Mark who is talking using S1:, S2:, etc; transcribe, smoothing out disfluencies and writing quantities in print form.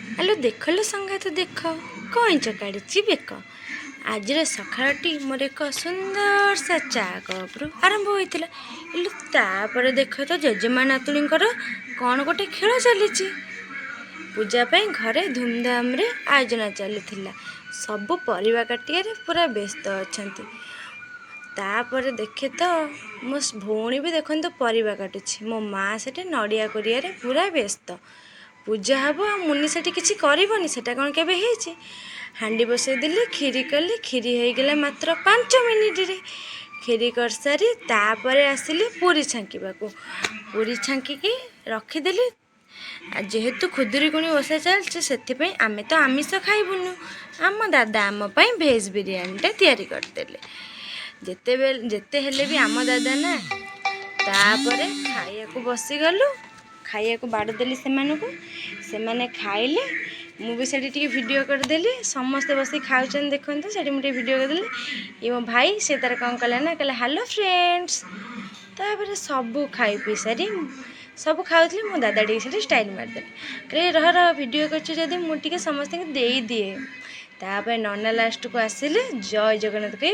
S1: ଆଲୋ ଦେଖଲୋ ସଙ୍ଗାତ ଦେଖ, କଇଁଚ କାଢ଼ିଛି ବେକ। ଆଜିର ସକାଳଟି ମୋର ଏକ ସୁନ୍ଦର ସା ଚା କପ୍ରୁ ଆରମ୍ଭ ହୋଇଥିଲା। ହେଲେ ତାପରେ ଦେଖ ତ, ଜେଜେମା ନାତୁଣୀଙ୍କର କ'ଣ ଗୋଟେ ଖେଳ ଚାଲିଛି। ପୂଜା ପାଇଁ ଘରେ ଧୁମଧାମରେ ଆୟୋଜନ ଚାଲିଥିଲା। ସବୁ ପରିବା କାଟିବାରେ ପୁରା ବ୍ୟସ୍ତ ଅଛନ୍ତି। ତାପରେ ଦେଖେ ତ, ମୋ ଭଉଣୀ ବି ଦେଖନ୍ତୁ ପରିବା କାଟୁଛି। ମୋ ମା ସେଠି ନଡ଼ିଆ କୋରିଆରେ ପୁରା ବ୍ୟସ୍ତ। ପୂଜା ହେବ ଆଉ ମୁନି ସେଠି କିଛି କରିବନି, ସେଟା କ'ଣ କେବେ ହେଇଛି? ହାଣ୍ଡି ବସେଇଦେଲି, କ୍ଷୀରି କଲି। କ୍ଷୀରି ହେଇଗଲା ମାତ୍ର 5 ମିନିଟରେ। କ୍ଷୀରି କରିସାରି ତାପରେ ଆସିଲି ପୁରୀ ଛାଙ୍କିବାକୁ। ପୁରୀ ଛାଙ୍କିକି ରଖିଦେଲି। ଆଉ ଯେହେତୁ ଖୁଦୁରୁକୁଣୀ ଓଷା ଚାଲିଛି, ସେଥିପାଇଁ ଆମେ ତ ଆମିଷ ଖାଇବୁନୁ। ଆମ ଦାଦା ଆମ ପାଇଁ ଭେଜ୍ ବିରିୟାନୀଟା ତିଆରି କରିଦେଲେ। ଯେତେବେଳେ ଯେତେ ହେଲେ ବି ଆମ ଦାଦା ନା। ତାପରେ ଖାଇବାକୁ ବସିଗଲୁ। ଖାଇବାକୁ ବାଢ଼ିଦେଲି ସେମାନଙ୍କୁ, ସେମାନେ ଖାଇଲେ। ମୁଁ ବି ସେଠି ଟିକେ ଭିଡ଼ିଓ କରିଦେଲି। ସମସ୍ତେ ବସିକି ଖାଉଛନ୍ତି ଦେଖନ୍ତୁ, ସେଠି ମୁଁ ଟିକେ ଭିଡ଼ିଓ କରିଦେଲି। ଇଏ ମୋ ଭାଇ, ସେ ତାର କ'ଣ କଲା ନା କହିଲା, "ହ୍ୟାଲୋ ଫ୍ରେଣ୍ଡସ୍।" ତାପରେ ସବୁ ଖାଇ ପିଇ ସାରି ସବୁ ଖାଉଥିଲେ। ମୋ ଦାଦା ଟିକେ ସେଠି ଷ୍ଟାଇଲ୍ ମାରିଦେଲେ। କହିଲେ, "ରହ ରହ, ଭିଡ଼ିଓ କରୁଛୁ ଯଦି ମୁଁ ଟିକେ ସମସ୍ତଙ୍କୁ ଦେଇଦିଏ।" ତାପରେ ନନା ଲାଷ୍ଟକୁ ଆସିଲେ, ଜୟ ଜଗନ୍ନାଥ କହି।